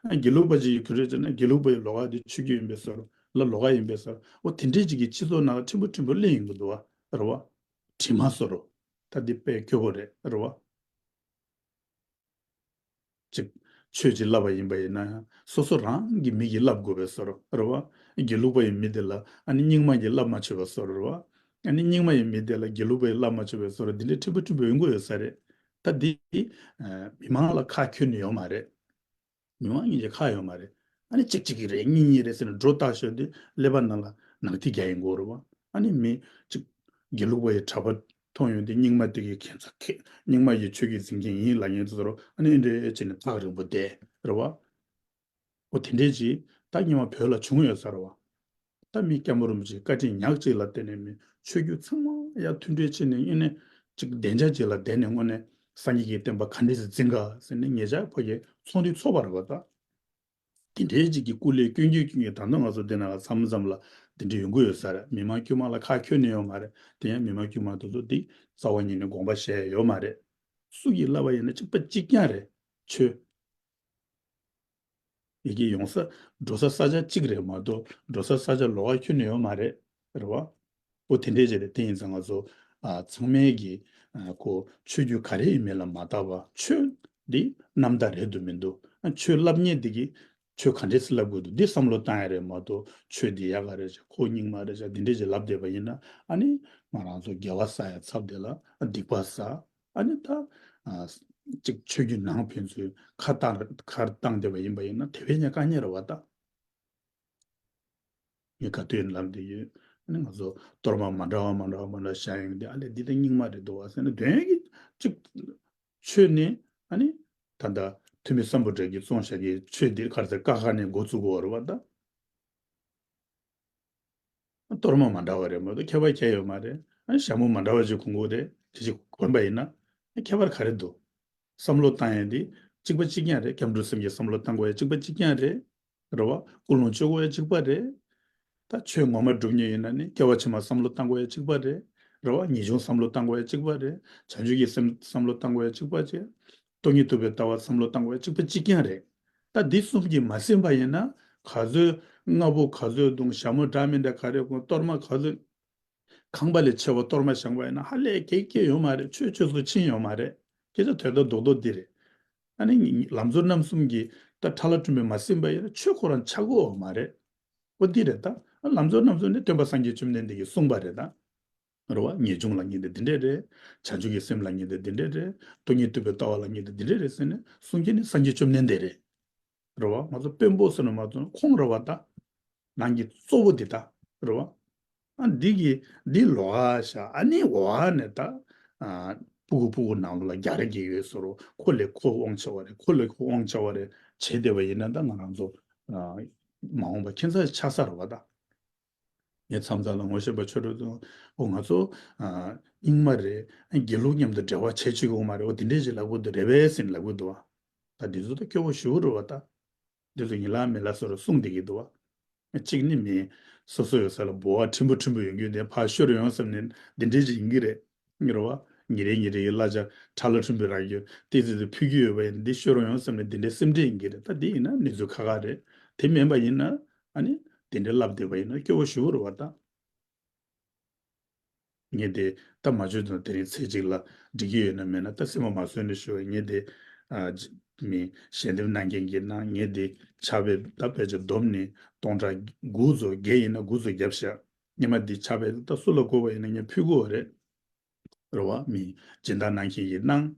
ཨ་དགེ་ལུགས་པ་ཅིག་གི་གོ་སྒྲིག་བྱས་ན་དགེ་ལུགས་པ་ཡི་ལོགས་ཀ་དེ་ཆོས་བརྒྱུད་ཡིན་པས་ཟེར་རོ། ལ་ལོགས་ཀ་ཡིན་པས་ཟེར་རོ། འོ་དེ་འདྲས་ཅིག་གི་སྤྱི་ཚོགས་ནང་ལ་ཕྲན་བུ་ཕྲན་བུ་སླེབས་ཡོང་གི་འདུག་བ། རེད་བ། དྲི་མ་ཟེར་རོ། ད་འདི་དཔེ་སྐྱོ་པོ་རེད། རེད་བ། ཅིག་ཆོས་ཅིག་བསླབ་པ་ཡིན་པ་ཡིན་ན་ཡང་སོ་སོ་རང་གི་མི་གིས་བསླབ་དགོས་པའི་བཟོ་འདྲ་རེད་བ། དགེ་ལུགས་པ་ཡི་མི་དེ་ལ་ཨ་ནི་རྙིང་མ་གིས་བསླབ་མ་བྱས་པའི་བཟོ་འདྲ་རེད་བ། ཨ་ནི་རྙིང་མ་ཡི་མི་དེ་ལ་དགེ་ལུགས་པ་ཡིས་བསླབ་མ་བྱས་པའི་བཟོ་འདྲ་འདི་འདྲའི་ཕྲན་བུ་ཕྲན་བུ་ཡོང་གི་ཡོད་ས་རེད། ད་འདི་ཨ་མི་མང་ལ་ཁག་ཁྱོན་ནས་ཡོད་མ་རེད། མི་མང་གཉིས་ཀྱི་ཁག་ཡོད་མ་རེད། ཨ་ནི་གཅིག་གཅིག་གིས་རེད་གཉིས་གཉིས་རེད་ཟེར་ནས་སྒྲོ་བཏགས་ཞོར་དུ་ཀླད་པ་ནང་ལ་ནག་ཐིག་རྒྱག་ཡིན་དགོས་རེད་བ། ཨ་ནི་མི་གཅིག་དགེ་ལུགས་པ་ཡི་གྲྭ་པ་མཐོང་ཡོང་དུས་རྙིང་མ་དེ་གི་ཁྱད་མཚར་ཁེ། རྙིང་མ་ཡི་ཆོས་ཀྱི་འཛིན་མཁན་ཡིན་ལབ་མཁན་དེ་ཚོར་ཨ་ནི་འདྲ་བྱས་ནས་ཐག་རིང་པོ་བསྡད་རེད་བ། འོ་དེ་འདྲས་ཅིག་ད་རྙིང་མ་བོད་ལ་བྱུང་ཡོད་ས་རེད་བ། ད་མི་སྐྱབས་མགོན་རིན་པོ་ཆེའི་བཀའ་དྲིན་ཉག་གཅིག་ལ་བརྟེན་ནས་མི་ཆོས་བརྒྱུད་ཚང་མ་ཡར་མཐུན་སྒྲིལ་བྱས་ནས་ཡིན་ནས་ཅིག་བདེ་འཇགས་ཅིག་ལ་བསྡད་ནས་དངོས་གནས་སངས་རྒྱས་ཀྱི་བསྟན་པ་ག་འདྲས་སེ་འཛིན་ག་ཟེར་ནས་ངེད་ཅག་ཕ་གིའི་ཚོགས་འདུ་ཚོགས་པ་རེད་བ་ད། དེ་འདྲའི་ཅིག་གི་སྐུ་ལས་སྐྱོན་གྱིས་སྐྱོན་གྱིས་ད་དུང་ང་ཚོ་འདི་ནང་ལ་མཚམས་མཚམས་ལ་འདི་འདྲ་ཡོང་གི་ཡོད་ས་རེད། མི་མང་དཀྱུས་མ་ལ་ཁག་ཁྱོན་ནས་ཡོད་མ་རེད། དེ་ཡང་མི་མང་དཀྱུས་མ་དེ་ཚོ་འདི་རྩ་བ་ཉིད་ནས་དགོངས་པ་བཞེས་ཡོད་མ་རེད། སུ་ཡིས་བསླབ་པ་ཡིན་ན་གཅིག་པ་གཅིག་རྐྱང་རེད། ཆོས། ཡི་གེ་ཡོང་ས་འགྲོ་ས་ས་ཆ་གཅིག་རེད་མ་གཏོགས་འགྲོ་ས་ས་ཆ་ལོགས་ཀ་ཁྱོན་ནས་ཡོད་མ་རེད། རེད་བ། འོ་དེ་འདྲས་བྱས་ཏེ་དེ་ཡིན་ཙང་ང་ཚོ་ཨ་ཚང་མས་ཀྱི་ཨ་ཁོ་ཆོས་བརྒྱུད་ག་རེ་ཡིན་མིན་ལ་མ་བལྟ་བར་ཆོས་འདི་རྣམ་དག་རེད་འདུག་མི་འདུག་ཨ་ཆོས་བསླབ་མཁན་འདི་གིས་ཆོས་ག་འདྲས་སེ་བསླབ་དགོས་འདུག་འདི་བསམ་བློ་བཏང་ཡ་རེད་མ་གཏོགས་ཆོས་འདི་ཡག་ག་རེད་ཤག་ཁོ་རྙིང་མ་རེད་ཤག་འདི་འདྲས་ཅིག་ལབ་བསྡད་པ་ཡིན་ན་ཨ་ནི་ང་རང་ཚོ་དགེ་བ་བསགས་ཡ་ཚབ་དེ་ལ་སྡིག་པ་བསགས། ཨ་ནི་ད་ཨ་ཅིག་ཆོས་བརྒྱུད་ནང་ཕན་ཚུན་ཁ་བཏང་ཁ་བཏང་བསྡད་པ་ཡིན་པ་ཡིན་ན་དེ་བས་ཀྱང་དཀའ་ངལ་རེད་བ་ད། ངས་ག་དུས་ལབ་བསྡད་ཡོད། ཨ་ནི་ང་ཚོ་གཏོར་མ་མ་འདྲ་བ་མ་འདྲ་བ་མ་འདྲ་བ་བཞག་ཡོང་དུས་ཨ་ལས་འདི་ད་རྙིང་མ་རེད་འདུག་བ་ཟེར་ན་དོན་གྱི་ཅིག་ཆོས་ནི་ཨ་ནི་ད་ལྟ་ཐུ་མི་སམ་བྷོ་ཊ་གིས་བཙོང་བཞག་གི་ཆོས་འདི་ག་རེ་ཟེར་ཀ་ཁ་ནས་འགོ་བཙུགས་དགོས་རེད་བ་ད། གཏོར་མ་མ་འདྲ་བ་རེད་མ་གཏོགས་ཁྱད་པར་གང་ཡང་ཡོད་མ་རེད། ཨ་ཞྭ་མོ་མ་འདྲ་བ་ཅིག་གོན་དགོས་རེད། དེ་ཅིག་གོན་པ་ཡིན་ན་ཨ་ཁྱད་པར་ག་རེ་འདུག་བསམ་བློ་བཏང་ཡས་འདི་གཅིག་པ་གཅིག་རྐྱང་རེད། སྐྱབས་འགྲོ་སེམས་བསྐྱེད་བསམ་བློ་བཏང་དགོས་ཡས་གཅིག་པ་གཅིག་རྐྱང་རེད། རེད་བ། ཀུན་སློང་བཅོས་དགོས་ཡས་གཅིག་པ་རེད། ད་ཆོས་ངོ་མ་སྒྲུབ་མཁན་ཡིན་ན་ནི་སྐྱེ་བ་ཕྱི་མ་བསམ་བློ་བཏང་དགོས་ཡས་གཅིག་པ་རེད། རེད་བ། ངེས་འབྱུང་བསམ་བློ་བཏང་དགོས་ཡས་གཅིག་པ་རེད། བྱང་ཆུབ་ཀྱི་སེམས་བསམ་བློ་བཏང་དགོས་ཡས་གཅིག་པ་རེད། སྟོང་ཉིད་རྟོགས་པའི་ལྟ་བ་བསམ་བློ་བཏང་དགོས་ཡས་གཅིག་པ་གཅིག་རྐྱང་རེད། ད་འདི་གསུམ་གྱིས་མ་ཟིན་པ་ཡིན་ན་ག་ཚོད་རྔ་བོ་ག་ཚོད་བརྡུང་ཞྭ་མོ་འདྲ་མི་འདྲ་ག་རེ་གོན་གཏོར་མ་ག་ཚོད་ཁང་པ་ལས་ཆེ་བ་གཏོར་མ་བཞེངས་པ་ཡིན་ན་ཧ་ལས་གེགས་སྐྱེ་ཡོད་མ་རེད། ཆོས་ཆོས་སུ་ཕྱིན་ཡོད་མ་རེད། སྐད་ཆ་དོན་དག་རྡོག་རྡོག་འདི་རེད། ཨ་ནི་ལམ་གཙོ་རྣམ་གསུམ་གྱིས་ད་ཁྲ་ལ་ཁྲིམས་པས་མ་ཟིན་པ་ཡིན་ན་ཆོས་ཁོ་རང་ཆགས་ཀྱི་ཡོད་མ་རེད། འོ་འདི་རེད་ད། ལམ་གཙོ་རྣམ་གསུམ་ནི་སྟོན་པ་སངས་རྒྱས་བཅོམ་ལྡན་འདས་ཀྱིས་གསུངས་པ་རེད་ད། རེད་བ། ངེས་འབྱུང་ལབ་མཁན་དེ་འདི་འདྲས་རེད། བྱང་ཆུབ་ཀྱི་སེམས་ལབ་མཁན་དེ་འདི་འདྲས་རེད། སྟོང་ཉིད་རྟོགས་པའི་ལྟ་བ་ལབ་མཁན་དེ་འདི་འདྲས་རེད་ཟེར་ནས་གསུང་མཁན་ནི་སངས་རྒྱས་བཅོམ་ལྡན་འདས་རེད། རེད་བ། ང་ཚོ་དཔོན་པོ་ཟེར་ན་མ་གཏོགས་ཁོང་རེད་བ་ད། ནང་གི་གཙོ་བོ་འདི་ད། རེད་བ། ཨ་འདི་གི་འདི་ལོགས་ཀ་བཞག་ཨ་ནི་འོག་ནས་ད། ཨ་སྤུ་གུ་སྤུ་གུ་ནང་ལོགས་ལ་རྒྱ་རེ་རྒྱག་ཡོད་ཟེར་རོ། ཁོ་ལས་ཁོ་དབང་ཆེ་བ་རེད། ཁོ་ལས་ཁོ་དབང་ཆེ་བ་རེད་བྱས་བསྡད་པ་ཡིན་ན་ད་ང་རང་ཚོ་ཨ་མ་འོངས་པ་ཁྱད་མཚར་ཆགས་ས་རེད་བ་ད། ངས་མཚམས་མཚམས་ལ་ངོ་ཤེས་པ་ཆོས་གྲོགས་ཚོ་ཨོ་ང་ཚོ་ཨ་རྙིང་མ་རེད། དགེ་ལུགས་མཉམ་དུ་འབྲེལ་བ་བྱེད་ཆོག་གི་ཡོད་མ་རེད། ཨོ་དེ་འདྲས་ཞིག་ལབ་གི་འདུག་རེད་པས་ཟེར་ནས་ལབ་གི་འདུག་བ། ད་འདི་ཚོ་ད་སྐྱོ་བོ་ཞེ་པོ་རེད་བ་ད། འདི་ཚོ་ཡིན་ལ་མིན་ལ་སོ་རུ་གསུངས་བསྡད་ཀྱི་འདུག་བ། གཅིག་ནི་མི་སོ་སོ་ཡོད་ས་ལ་འབུ་བ་ཕྲན་བུ་ཕྲན་བུ་ཡོང་རྒྱུ་དེ་ཕར་ཤོར་ཡོང་བསམ་ནས་འདི་འདྲས་ཅིག་ཡིན་གྱི་རེད། རེད་བ། ཉིན་རེ་ཉིན་རེ་ཡི་གླ་ཆ་ཁྲ་ལ་ཁྲིམས་པའི་རང་གི་ཏི་ཙི་ཙི་ཕུལ་གྱི་ཡོད་པ་ཡིན་འདི་ཤོར་ཡོང་བསམ་ནས་འདི་འདྲའི་སེམས་ཁྲལ་ཡིན་གྱི་རེད། ད་འདི་ཡིན་ན་གནས་ཚུལ་ཁག་ཁག་རེད། དེ་མིན་པ་ཡིན་ན་ཨ་ནི་དེ་འདྲའི་ལབ་བསྡད་པ་ཡིན་ན་སྐྱོ་བོ་ཞེ་པོ་རེད་བ་ད། ངས་དེ་ད་མ་བྱོས་དང་དེ་རིང་ཚེ་གཅིག་ལ་འགྲིག་གི་ཡོད་ན་མེད་ན་ད་སེམས་པ་མ་བཟོད་ནས་ཞུ་བ་ངས་དེ་ཨ་ཇི་མི་ཞལ་འདེབས་གནང་མཁན་གྱི་ནང་ངས་དེ་ཕྱག་དཔེ་ད་དཔེ་ཆ་བསྡོམས་ནས་སྟོང་ཕྲག་དགུ་ཚོ་བརྒྱད་ཡིན་ན་དགུ་ཚོ་བརྒྱབ་ཤག་སྔོན་མ་འདི་ཕྱག་དཔེ་ད་སུ་ལ་དགོས་པ་ཡིན་ན་ངས་ཕུལ་དགོས་པ་རེད། རེད་བ། མི་སྦྱིན་བདག་གནང་མཁན་གྱིས་གནང་།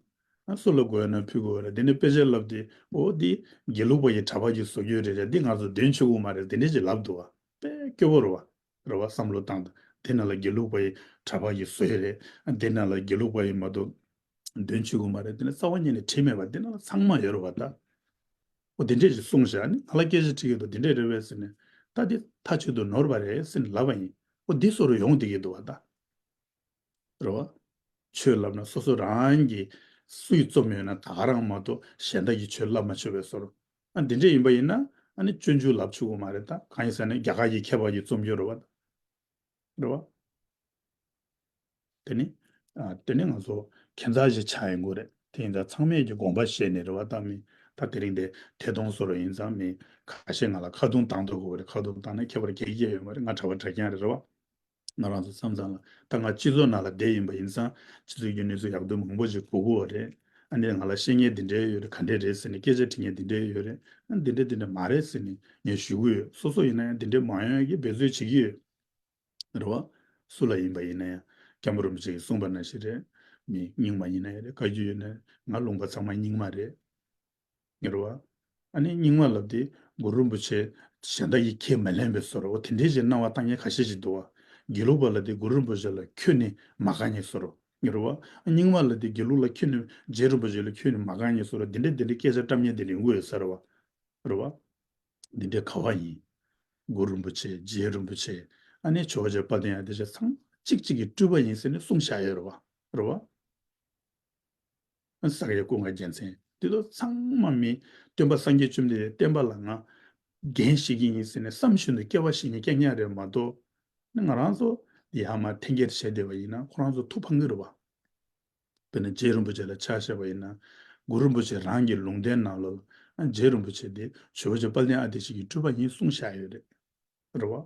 ཨ་སུ་ལ་དགོས་ཡོད་ན་ཕུལ་དགོས་རེད། དེ་ནས་དཔེ་ཆ་ལབ་དེ་འོ་འདི་དགེ་ལུགས་པ་ཡི་གྲྭ་པ་གིས་བཟོ་རྒྱུ་རེད་རེད། འདི་ང་ཚོ་དོན་ཆེ་གོ་མ་རེད། དེ་འདྲས་ཅིག་ལབ་འདུག་བ། དཔེ་སྐྱོ་བོ་རེད་བ། རེད་བ། བསམ་བློ་བཏང་དང་དེ་ནང་ལ་དགེ་ལུགས་པ་ཡི་གྲྭ་པ་གིས་བཟོས་རེད། དེ་ནང་ལ་དགེ་ལུགས་པ་ཡི་མ་གཏོགས་དོན་ཆེ་གོ་མ་རེད། དེ་ནས་རྩ་བ་ཉིད་ནས་བྲིས་མེད་པ་དེ་ནང་ལ་ཚང་མ་ཡོད་རེད་བ་ད། འོ་དེ་འདྲས་ཅིག་གསུངས་བཞག་ནི་ང་ལ་སྐད་ཆ་དྲིས་ཀྱི་འདུག་དེ་འདྲས་རེད་བས་ཟེར་ནས་ད་འདི་ཐག་ཆོད་དུ་ནོར་བ་རེད་ཟེར་ནས་ལབ་པ་ཡིན། འོ་འདི་བཟོ་རུ་ཡོང་བསྡད་ཀྱི་འདུག་བ་ད། རེད་བ། ཆོས་ལབ་ན་སོ་སོ་རང་གིས་སུས་རྩོམ་ཡོད་ན་ད་ག་རང་མ་གཏོགས་གཞན་དག་གིས་ཆོས་ལབ་མ་ཆོག་པའི་བཟོ་འདྲ། ཨ་འདི་འདྲས་ཡིན་པ་ཡིན་ན་ཨ་ནི་སྤྱོད་འཇུག་ལབ་ཆོག་གི་མ་རེད་ད། གང་ཡིན་ཟེར་ན་རྒྱ་གར་གྱི་མཁས་པ་ཡིས་རྩོམ་རྒྱུ་རེད་བ། རེད་བ། དེ་ནི། ཨ་དེ་ནི་ང་ཚོ་ཁྱད་མཚར་ཞིག་ཆགས་ཡོང་གི་རེད། དེ་ཡིན་ཙང་ཚང་མས་ཀྱི་དགོངས་པ་བཞེས་ནས་རེད་བ། ད་མི་ད་དེ་རིང་དེ་ཐད་གཏོང་བཟོ་འདྲ་ཡིན་ཙང་མི་ཁ་ཤས་ང་ལ་ཁ་རྡུང་བཏང་འདུག་གོ་རེད། ཁ་རྡུང་བཏང་ན་ཁྱད་པར་གེགས་རྐྱེན་ཡོད་མ་རེད། ང་གྲྭ་པ་གྲྭ་རྐྱང་རེད་རེད་བ། ང་རང་ཚོ་མཚམས་མཚམས་ལ་ད་ང་སྤྱི་ཚོགས་ནང་ལ་བསྡད་ཡིན་པ་ཡིན་ཙང་སྤྱི་ཚོགས་ཀྱི་གནས་ཚུལ་ཡག་སྡུག་མང་པོ་ཞིག་གོ་གི་ཡོད་རེད། ཨ་ནི་ང་ལ་བཤད་མཁན་འདི་འདྲས་ཡོད་རེད། ག་འདྲས་རེད་ཟེར་ནས་སྐད་ཆ་དྲི་མཁན་འདི་འདྲས་ཡོད་རེད། ཨ་འདི་འདྲས་འདི་འདྲས་མ་རེད་ཟེར་ནས་ངས་ཞུ་གི་ཡོད། སོ་སོ་ཡིན་ན་ཡང་འདི་འདྲས་མ་ཡོང་ཡག་གི་འབད་རྩོལ་བྱེད་ཀྱི་ཡོད། རེད་བ། སུ་ལ་ཡིན་པ་ཡིན་ན་ཡང་སྐྱབས་མགོན་རིན་པོ་ཆེ་ཡིས་གསུངས་པ་ནང་བཞིན་རེད། མི་རྙིང་མ་ཡིན་ན་ཡང་རེད། བཀའ་བརྒྱུད་ཡིན་ན་ཡང་ང་ལུང་པ་ཚང་མ་རྙིང་མ་རེད། ངེས་རེད་བ། ཨ་ནི་རྙིང་མ་ལབ་དེ་གུ་རུ་རིན་པོ་ཆེ་གཞན་དག་གིས་ཁས་མི་ལེན་པའི་བཟོ་འདྲ། འོ་དེ་འདྲའི་ཞིག་སྣང་བ་བཏང་མཁན་ཁ་ཤས་ཤིག་འདུག་བ། དགེ་ལུགས་པ་ལབ་དེ་གུ་རུ་རིན་པོ་ཆེ་ལ་ཁྱོན་ནས་མ་དགའ་མཁན་བཟོ་འདྲ། ངེས་རེད་བ། རྙིང་མ་ལབ་དེ་དགེ་ལུགས་ལ་ཁྱོན་ནས་རྗེ་རིན་པོ་ཆེ་ལ་ཁྱོན་ནས་མ་དགའ་མཁན་བཟོ་འདྲ། དེ་འདྲ་དེ་འདྲའི་སྐད་ཆ་བཀྲམ་མཁན་དེ་འདྲ་ཡོང་གི་ཡོད་ས་རེད་བ། རེད་བ། འདི་འདྲའི་ག་བ་ཡིན། གུ་རུ་རིན་པོ་ཆེ་རྗེ་རིན་པོ་ཆེ། ཨ་ནི་ཇོ་བོ་རྗེ་དཔལ་ལྡན་ཨ་ཏི་ཤ་ཚང་གཅིག་གཅིག་གི་སྤྲུལ་པ་ཡིན་ཟེར་ནས་གསུངས་བཞག་ཡོད་རེད་བ། རེད་བ། ཨ་ས་སྐྱ་ཀུན་དགའ་རྒྱལ་མཚན་འདི་ཚོ་ཚང་མ་མི་སྟོན་པ་སངས་རྒྱས་བཅོམ་ལྡན་འདས་བསྟན་པ་ལ་ང་འགན་བཞེས་ཀྱི་ཡིན་ཟེར་ནས་བསམ་བཞིན་དུ་སྐྱེ་བ་བཞེས་མཁན་རྐྱང་རྐྱང་རེད་མ་གཏོགས། ང་རང་ཚོ་འདི་ཡར་མར་འཐེན་འཁྱེར་བྱས་བསྡད་པ་ཡིན་ན་ཁོ་རང་ཚོ་ཐུགས་ཕངས་ཀྱི་རེད་བ། དཔེར་ན་རྗེ་རིན་པོ་ཆེ་ལ་ཆ་བཞག་པ་ཡིན་ན། གུ་རུ་རིན་པོ་ཆེ་རང་གི་ལུང་བསྟན་ནང་ལོགས་ལ་རྗེ་རིན་པོ་ཆེ་དེ་ཇོ་བོ་རྗེ་དཔལ་ལྡན་ཨ་ཏི་ཤ་གི་སྤྲུལ་པ་ཡིན་གསུངས་བཞག་ཡོད་རེད། རེད་བ།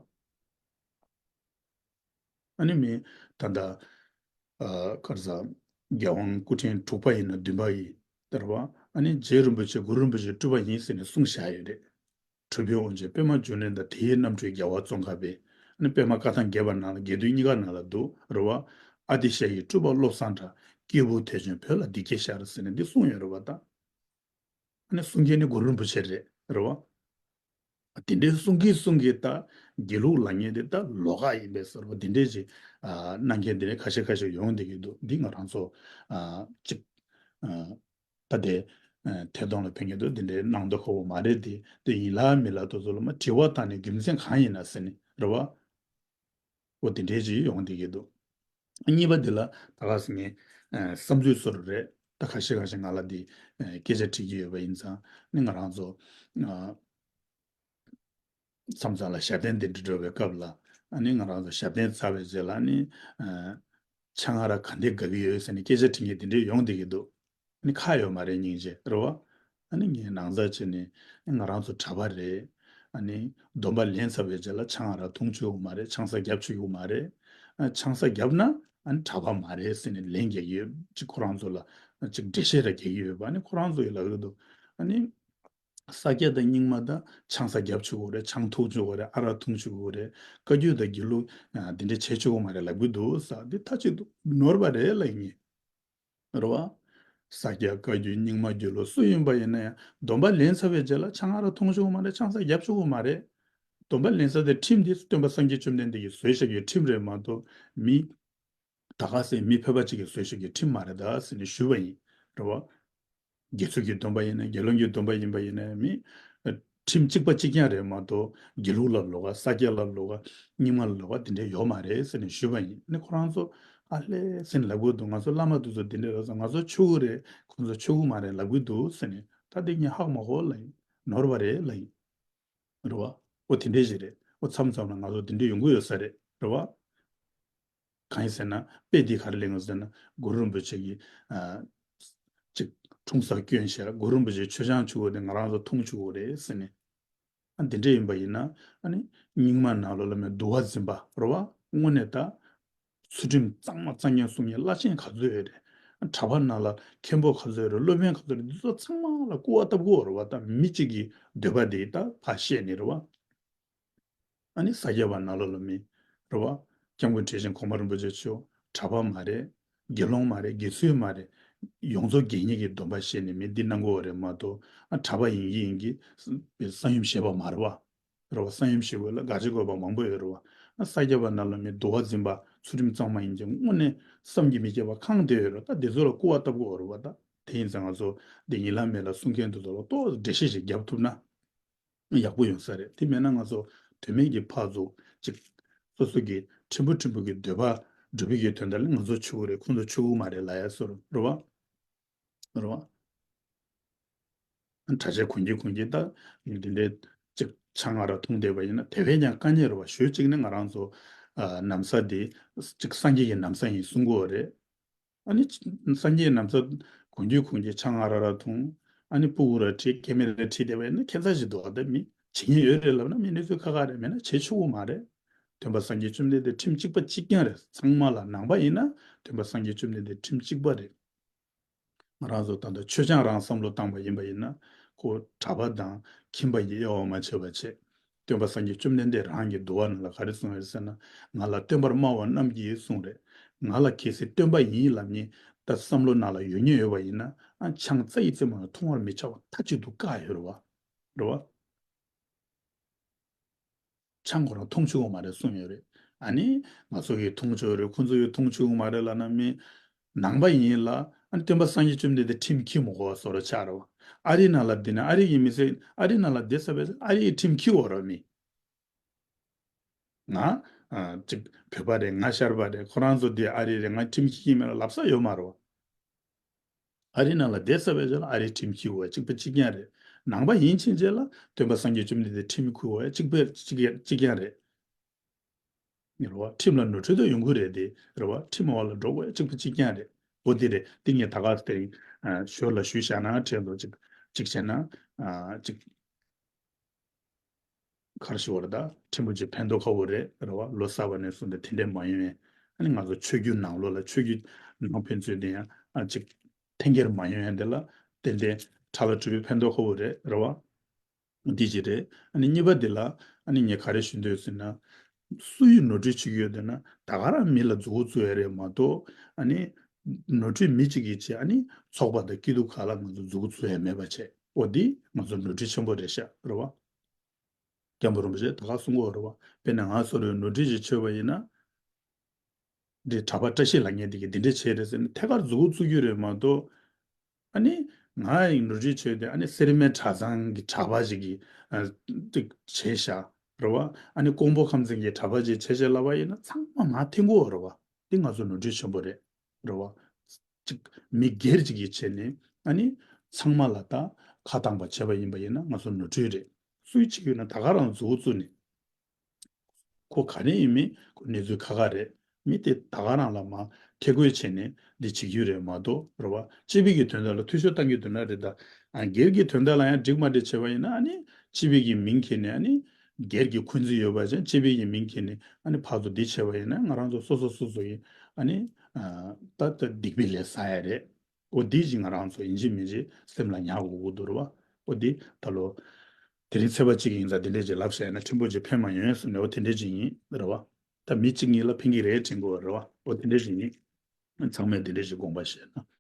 ཨ་ནི་མི་ད་ལྟ་ཨ་ག་རེ་ཟ། རྒྱལ་དབང་སྐུ་ཕྲེང་དྲུག་པ་ཡིན་ན་བདུན་པ་ཡིན། རེད་བ། ཨ་ནི་རྗེ་རིན་པོ་ཆེ་གུ་རུ་རིན་པོ་ཆེ་སྤྲུལ་པ་ཡིན་ཟེར་ནས་གསུངས་བཞག་ཡོད་རེད། གྲུབ་པའི་དབང་ཕྱུག་པདྨ་འབྱུང་གནས་དང་། དེའི་རྣམ་འཕྲུལ་རྒྱལ་བ་ཙོང་ཁ་པའི། ཨ་ནི་པདྨ་བཀའ་ཐང་རྒྱས་པ་ནང་ལ་རྒྱས་བསྡུས་གཉིས་ཀ་ནང་ལ་འདུག་རེད་བ། ཨ་ཏི་ཤ་ཡི་སྤྲུལ་པ་བློ་བཟང་གྲགས། སྐྱེས་བུ་དེ་བཞིན་བོད་ལ་འདི་སྐད་ཤར་ཟེར་ནས་འདི་གསུངས་ཡོད་རེད་བ་ད། ཨ་ནི་གསུང་མཁན་ནི་གུ་རུ་རིན་པོ་ཆེ་རེད། རེད་བ། དེ་འདྲའི་གསུང་གིན་གསུང་གིན་ད་དགེ་ལུགས་ལབ་མཁན་དེ་ད་ལོགས་ཀ་ཡིན་པས་ཟེར་བ་དེ་འདྲའི་ཅིག་ཨ་གནང་མཁན་དེ་འདྲའི་ཁ་ཤས་ཁ་ཤས་ཡོང་བསྡད་ཀྱི་འདུག་འདི་ང་རང་ཚོ་ཨ་ཅིག་ཨ། ད་དེ། ཨ་ཐད་གཏོང་ལ་ཕེབས་མཁན་དུ་འདི་འདྲའི་གནང་མདོག་ཁ་པོ་མ་རེད་དེ། དེ་ཡིན་ལ་མིན་ལ་དེ་ཚོ་ལ་མ་དྲི་བ་བཏང་ནས་རྒྱུ་མཚན་གང་ཡིན་ན་ཟེར་ནས་རེད་བ། འོ་དེ་འདྲའི་ཅིག་ཡོང་བསྡད་ཀྱི་འདུག་གཉིས་པ་འདི་ལ་ད་ག་ཟེར་ངས་ཨ་བསམ་ཚུལ་བཟོ་རུ་རེད། ད་ཁ་ཤས་ཁ་ཤས་ང་ལ་འདི་ཨ་སྐད་ཆ་དྲི་གི་ཡོད་པ་ཡིན་ཙང་ནི་ང་རང་ཚོ་ཨ། མཚམས་མཚམས་ལ་ཞབས་བརྟན་དེ་འདྲ་འགྲོ་བའི་སྐབས་ལ་ཨ་ནི་ང་རང་ཚོ་ཞབས་བརྟན་ཚར་བའི་རྗེས་ལ་ནི་ཨ་ཆང་ཨ་རག་ག་འདྲ་དགའ་གི་ཡོད་ཟེར་ནས་སྐད་ཆ་དྲི་མཁན་དེ་འདྲ་ཡོང་བསྡད་ཀྱི་འདུག་ཨ་ནི་ཁག་ཡོད་མ་རེད་སྙིང་རྗེ་རེད་བ། ཨ་ནི་ངས་ནང་ཚགས་བྱས་ནས་ང་རང་ཚོ་གྲྭ་པ་རེད། ཨ་ནི་སྡོམ་པ་ལེན་ཚར་བའི་རྗེས་ལ་ཆང་ཨ་རག་འཐུང་ཆོག་གི་མ་རེད། ཆང་ས་རྒྱབ་ཆོག་གི་མ་རེད། ཨ་ཆང་ས་རྒྱབ་ན་ཨ་ནི་གྲྭ་པ་མ་རེད་ཟེར་ནས་ལན་རྒྱག་གི་ཡོད། ཅིག་ཁོ་རང་ཚོ་ལ་ཅིག་འགྲེལ་བཤད་ར་རྒྱག་གི་ཡོད་པ། ཨ་ནི་ཁོ་རང་ཚོ་ཡི་ལབ་ཀྱི་འདུག་ཨ་ནི། ས་སྐྱ་དང་རྙིང་མ་དང་ཆང་ས་རྒྱབ་ཆོག་གི་རེད། ཆང་འཐུང་ཆོག་གི་རེད། ཨ་རག་འཐུང་ཆོག་གི་རེད། བཀའ་བརྒྱུད་དང་དགེ་ལུགས་ཨ་འདི་འདྲ་བྱེད་ཆོག་གི་མ་རེད་ལབ་གི་འདུག་ས་འདི་ད་ཅིག་ཏུ་ནོར་བ་རེད་ལབ་ཡིན། རེད་བ། ས་སྐྱ་བཀའ་བརྒྱུད་རྙིང་མ་དགེ་ལུགས་སུ་ཡིན་པ་ཡིན་ན་ཡང་སྡོམ་པ་ལེན་ཚར་བའི་རྗེས་ལ་ཆང་ཨ་རག་འཐུང་ཆོག་གི་མ་རེད། ཆང་ས་རྒྱབ་ཆོག་གི་མ་རེད། སྡོམ་པ་ལེན་ས་དེ་ཁྲིམས་འདི་སྟོན་པ་སངས་རྒྱས་བཅོམ་ལྡན་འདས་ཀྱིས་བཟོས་བཞག་གི་ཁྲིམས་རེད་མ་གཏོགས་མི། ད་ག་སེ་མི་ཕལ་པ་གཅིག་གིས་བཟོས་བཞག་གི་ཁྲིམས་མ་རེད་ད་ཟེར་ནས་ཞུས་པ་ཡིན། རེད་བ། དགེ་ཚུལ་གྱི་སྡོམ་པ་ཡིན་ན་དགེ་སློང་གི་སྡོམ་པ་ཡིན་པ་ཡིན་ན་མི། ཁྲིམས་གཅིག་པ་གཅིག་རྐྱང་རེད་མ་གཏོགས་དགེ་ལུགས་ལ་ལོགས་ཀ་ས་སྐྱ་ལ་ལོགས་ཀ་རྙིང་མ་ལ་ལོགས་ཀ་དེ་འདྲས་ཡོད་མ་རེད་ཟེར་ནས་ཞུས་པ་ཡིན། ནི་ཁོ་རང་ཚོ་ཨ་ལས་ཟེར་ནས་ལབ་གི་འདུག་ང་ཚོ་བླ་མ་དེ་ཚོ་དེ་འདྲས་ལབ་སོང་། ང་ཚོ་ཆོས་གོས་རེད། ཁོ་ཚོ་ཆོས་གོས་མ་རེད་ལབ་གི་འདུག་ཟེར་ནས་ད་དེ་ངས་ཧ་གོ་མ་གོ་ལབ་ཡིན། ནོར་བ་རེད་ལབ་ཡིན། རེད་བ། འོ་དེ་འདྲས་ཞིག་རེད། འོ་མཚམས་མཚམས་ལ་ང་ཚོ་དེ་འདྲས་ཡོང་གི་ཡོད་ས་རེད། རེད་བ། གང་ཡིན་ཟེར་ན་དཔེ་འདི་ག་རེ་ལེན་དགོས་ཟེར་ན་གུ་རུ་རིན་པོ་ཆེ་གིས་ཨ་ཅིག་འཁྲུངས་ས་བསྐྱོན་བཞག་གུ་རུ་རིན་པོ་ཆེ་མཆོད་ཆང་མཆོད་གོས་དེ་ང་རང་ཚོ་འཐུང་ཆོག་གི་རེད་ཟེར་ནས། ཨ་འདི་འདྲས་ཡིན་པ་ཡིན་ན་ཨ་ནི་རྙིང་མ་ནང་ལོགས་ལ་མི་འདུལ་བ་འཛིན་པ་རེད་བ། དངོས་གནས་ད་ ཚུལ་ཁྲིམས་གཙང་མ་གཙང་རྐྱང་སྲུང་མཁན་བླ་ཆེན་ག་ཚོད་ཡོད་རེད། གྲྭ་པ་ནང་ལ་མཁན་པོ་ག་ཚོད་ཡོད་རེད། སློབ་དཔོན་ག་ཚོད་རེད། འདི་ཚོ་ཚང་མ་ལ་སྐུར་བ་བཏབ་དགོས་རེད་བ། ད་མི་གཅིག་གི་འདོད་པ་དེ་ད་ཕར་བཤད་ནི་རེད་བ། ཨ་ནི་ས་སྐྱ་པ་ནང་ལོགས་ལ་མི་རེད་བ། སྐྱབས་མགོན་བཀྲ་ཤིས་གོང་མ་རིན་པོ་ཆེ་མཆོག་གྲྭ་པ་མ་རེད། དགེ་སློང་མ་རེད། དགེ་ཚུལ་མ་རེད། ཡོངས་རྫོགས་དགེ་བསྙེན་གྱི་སྡོམ་པ་བཞེས་ནས་མི་འདི་གནང་དགོས་པ་རེད་མ་གཏོགས། ཨ་གྲྭ་པ་ཡིན་གྱི་ཡིན་གྱི་ས་ཡོམ་བཞེས་པ་མ་རེད་བ། རེད་བ། ས་ཡོམ་བཞེས་དགོས་ལ་དགག་བྱ་དགོས་པ་མང་པོ་ཡོད་རེད་བ། ཨ་ས་སྐྱ་པ་ནང་ལ་མི་འདུལ་བ་འཛིན་པ་ཚུལ་ཁྲིམས་གཙང་མ་ཡིན་གྱི་དངོས་གནས་བསམ་གྱིས་མི་ཁྱབ་པ་གང་དེ་ཡོད་རེད། ད་དེ་ཚོ་ལ་སྐུར་བ་བཏབ་དགོས་རེད་བ། ད་དེ་ཡིན་ཙང་ང་ཚོ་འདི་ཉིན་ལ་མེད་ལ་གསུང་མཁན་དེ་ཚོ་ལ་ཏོག་ཙམ་འགྲེལ་བཤད་ཞིག་རྒྱབ་ཐུབ་ན། ཡག་པོ་ཡོང་ས་རེད། དེ་མེད་ན་ང་ཚོ་དོན་མེད་ཀྱི་ཕར་ཚུར་ཅིག་སོ་སོ་གི་ཕྲན་བུ་ཕྲན་བུ་གི་འདོད་པ་འགྲུབ་པའི་གི་དོན་དག་ལ་ང་ཚོ་ཆོས་ཀྱི་རེད། ཁོང་ཚོ་ཆོས་ཀྱི་མ་རེད་ལབ་ཡ་བཟོ་འདྲ་རེད་བ། རེད་བ། གྲྭ་ཆས་གོན་གྱི་གོན་གྱི་ད་འདི་འདྲའི་ཅིག་ཆང་ང་ར་འཐུང་བསྡད་པ་ཡིན་ན་དེ་བས་ཀྱང་དཀའ་ངལ་རེད་བ། ཞོལ་གཅིག་ནས་ང་རང་ཚོ་ཨ་ན་བཟའ་འདི་ཅིག་སངས་རྒྱས་ཀྱི་ན་བཟའ་ཡིན་གསུང་གི་ཡོད་རེད། ཨ་ནི་སངས་རྒྱས་ན་བཟའ་གོན་རྒྱུ་གོན་རྒྱུ་ཆང་ང་ར་ར་འཐུང་། ཨ་ནི་སྤུ་གུ་ར་ཁྲིད། སྐྱེ་དམན་ར་ཁྲིད་བསྡད་པ་ཡིན་ན་ཁྱད་མཚར་ཞིག་འདུག་ཨ་ད་མི་བྱེད་མཁན་ཡོད་རེད་ལབ་ན་མི་གནས་ཚུལ་ཁག་ཁག་རེད། མེད་ན་བྱེད་ཆོག་གི་མ་རེད། སྟོན་པ་སངས་རྒྱས་བཅོམ་ལྡན་འདས་ཁྲིམས་གཅིག་པ་གཅིག་རྐྱང་རེད། ཚང་མ་ལ་ནང་པ་ཡིན་ན་སྟོན་པ་སངས་རྒྱས་བཅོམ་ལྡན་འདས་ཁྲིམས་གཅིག་པ་རེད། ང་རང་ཚོ་ད་ལྟ་ཆོས་རྐྱང་རང་བསམ་བློ་བཏང་པ་ཡིན་པ་ཡིན་ན་ཁོ་གྲྭ་པ་དང་ཁྱིམ་པ་ཡི་དབྱེ་བ་མ་ཕྱེ་བ་བྱས། སྟོན་པ་སངས་རྒྱས་བཅོམ་ལྡན་འདས་རང་གི་འདུལ་བ་ནང་ལ་ག་རེ་གསུངས་ཡོད་ཟེར་ན། ང་ལ་སྟོན་པར་སྨྲ་བ་རྣམས་ཀྱིས་གསུངས་རེད། ང་ལ་གལ་སྲིད་སྟོན་པ་ཡིན་ལབ་མཁན་ད་བསམ་བློ་ནང་ལ་ཡོད་མཁན་ཡོད་པ་ཡིན་ན། ཨ་ཆང་རྩ་ཡི་རྩེ་མོ་ལ་འཐུང་བར་མི་བྱ་བ་མཐའ་གཅིག་ཏུ་བཀག་ཡོད་རེད་བ། རེད་བ། ཆང་ཁོ་རང་འཐུང་ཆོག་གི་མ་རེད་གསུངས་ཡོད་རེད། ཨ་ནི་ང་ཚོ་གིས་འཐུང་ཆོག་རེད། ཁོ་ཚོ་གིས་འཐུང་ཆོག་གི་མ་རེད་ལབ་ན་མི་ནང་པ་ཡིན་ལ། ཨ་ནི་སྟོན་པ་སངས་རྒྱས་བཅོམ་ལྡན་འདས་ཁྲིམས་འཁྱེར་མི་དགོས་པ་བཟོ་འདྲ་ཆགས་རེད་བ། ཨ་རི་ནང་ལ་བསྡད་ན་ཨ་རི་གི་མི་སེར། ཨ་རི་ནང་ལ་བསྡད་ས་བས་ཨ་རི་ཡི་ཁྲིམས་འཁྱེར་འོ་ར་མི། ང་ཨ་ཅིག་བོད་པ་རེད། ང་ཤར་པ་རེད། ཁོ་རང་ཚོ་འདི་ཨ་རི་རེད། ང་ཁྲིམས་འཁྱེར་གྱི་མེད་ལ་ལབ་ས་ཡོད་མ་རེད་བ། ཨ་རི་ནང་ལ་བསྡད་ས་བས་ལ་ཨ་རིའི་ཁྲིམས་འཁྱེར་བ་གཅིག་པ་གཅིག་རྐྱང་རེད། ནང་པ་ཡིན་ཕྱིན་ཆད་ལ་སྟོན་པ་སངས་རྒྱས་བཅོམ་ལྡན་འདས་ཁྲིམས་འཁྱེར་བ་གཅིག་པ་གཅིག་རྐྱང་གཅིག་རྐྱང་རེད། རེད་བ། ཁྲིམས་ལ་ནོར་འཁྲུལ་དུ་ཡོང་གི་རེད་དེ། རེད་བ། ཁྲིམས་འོག་ལ་འགྲོ་དགོས་གཅིག་པ་གཅིག་རྐྱང་རེད། འོ་དེ་རེད། དེ་ངས་ད་ག་དེ་རིང་ཨ་ཞོར་ལ་ཞུས་བཞག་ན་དྲན་འདུག་གཅིག་གཅིག་བྱས་ན་ཨ་གཅིག་གར་ཞུ་བར་ད་ཕྲན་བུ་ཅིག་ཕན་ཐོགས་ཁ་བོ་རེད། རེད་བ། ལོ་གསར་པ་ནས་བཟུང་སྟེ་དེ་འདྲས་མ་ཡོང་བས། ཨ་ནི་ང་ཚོ་ཆོས་བརྒྱུད་ནང་ལོགས་ལ་ཆོས་བརྒྱུད་ནང་ཕན་ཚུན་དེ་ཡང་ཨ་ཅིག་འཐེན་འཁྱེར་མ་ཡོང་ཡ་དེ་ལ་ཏན་ཏན་ཕྲ་ལ་གྲུབ་པའི་ཕན་ཐོགས་ཁ་བོ་རེད། རེད་བ། འདི་ཅིག་རེད། ཨ་ནི་གཉིས་པ་དེ་ལ་ཨ་ནི་ངས་ག་རེ་ཞུ་འདོད་ཟེར་ན། སུ་ཡིས་ནོར་འཁྲུལ་བྱེད་ཀྱི་ཡོད་དེ་ན་ད་ག་རང་མི་ལ་མཛུབ་གུ་བཙུགས་ཡ་རེད་མ་གཏོགས། ཨ་ནི་ནོར་འཁྲུལ་མི་གཅིག་གིས་བྱས། ཨ་ནི་ཚོགས་པ་དང་སྐྱིད་སྡུག་ག་ལ་ང་ཚོ་མཛུབ་གུ་བཙུགས་ཡ་མེད་པ་བྱས། འོ་འདི་ང་ཚོ་ནོར་འཁྲུལ་ཆེན་པོ་རེད་ཤག་རེད་བ། སྐྱབས་མགོན་རིན་པོ་ཆེས་ད་ག་གསུང་གི་ཡོད་རེད་བ། དཔེར་ན་ང་ཚོ་རེ་ནོར་འཁྲུལ་ཞིག་བྱས་པ་ཡིན་ན། འདི་གྲྭ་པ་བཀྲ་ཤིས་ལབ་མཁན་དེ་གིས་འདི་འདྲ་བྱས་རེད་ཟེར་ནས་ཐད་ཀར་མཛུབ་གུ་བཙུགས་རྒྱུ་རེད་མ་གཏོགས། ཨ་ནི་ང་ཡི་ནོར་འཁྲུལ་བྱས་ཏེ་ཨ་ནི་སེར་སྨད་གྲྭ་ཚང་གི་གྲྭ་པ་ཞིག་གིས་ཨ་ཏིག་བྱས་ཤག་རེད་བ། ཨ་ནི་ཀོང་པོ་ཁམས་ཚན་གྱི་གྲྭ་པ་ཞིག་བྱས་ཤག་ལབ་པ་ཡིན་ན་ཚང་མ་མར་འཐེན་གྱི་ཡོད་རེད་བ། འདི་ང་ཚོ་ནོར་འཁྲུལ་ཆེན་པོ་རེད། རེད་བ། ཅིག་མི་སྒེར་ཅིག་གིས་བྱས་ནས་ཨ་ནི་ཚང་མ་ལ་ད་ཁ་བཏང་པ་བྱས་པ་ཡིན་པ་ཡིན་ན་ང་ཚོ་ནོར་འཁྲུལ་རེད། སུའི་ཅིག་ཡོད་ན་ད་ག་རང་མཛུབ་གུ་བཙུགས་ནས། ཁོ་ག་ནས་ཡིན་མིན་ཁོ་གནས་ཚུལ་ཁག་ཁག་རེད། མི་དེ་ད་ག་རང་ལ་མར་ཐད་བསྐོས་བྱས་ནས་འདི་བྱེད་རྒྱུ་རེད་མ་གཏོགས། རེད་བ། སྤྱི་པའི་གི་དོན་དག་ལ་འཐུས་ཤོར་བཏང་རྒྱུ་དོན་དག་རེད་ད། ཨ་སྒེར་གྱི་དོན་དག་ལ་ཡང་འགྲིག་མ་འགྲིག་བྱས་པ་ཡིན་ན་ཨ་ནི་སྤྱི་པའི་གི་མིང་འཁྱེར་ནས་ཨ་ནི་སྒེར་གྱི་འཁོན་འཛིན་ཡོད་པ་ཅན་སྤྱི་པའི་གི་མིང་འཁྱེར་ནས་ཨ་ནི་ཕར་ཚུར་འདི་བྱས་པ་ཡིན་ན་ང་རང་ཚོ་སོ་སོ་སོ་སོ་ཡིན་ཨ་ནི་ཨ་ད་ད་སྡིག་པའི་ལས་བསགས་ཡ་རེད། འོ་འདི་ཅིག་ང་རང་ཚོ་ཡིན་གཅིག་མིན་གཅིག་སེམས་ལ་ཉར་དགོས་ཀྱི་འདུག་རེད་བ། འོ་འདི་ད་ལོ་དེ་རིང་ཚེས་པ་གཅིག་ཡིན་ཙང་དེ་འདྲས་ཅིག་ལབ་བཤད་ན་ཕྲན་བུ་ཅིག་ཕན་མ་ཡོང་ཡ་བསམ་ནས་འོ་དེ་འདྲས་ཅིག་ཡིན་རེད་བ། ད་མི་གཅིག་གཉིས་ལ་ཕན་གྱི་རེད་དྲན་གྱི་རེད་བ། འོ་དེ་འདྲས་ཅིག་ཡིན། ཚང་མས་དེ་འདྲས་ཅིག་དགོངས་པ་བཞེས་ན།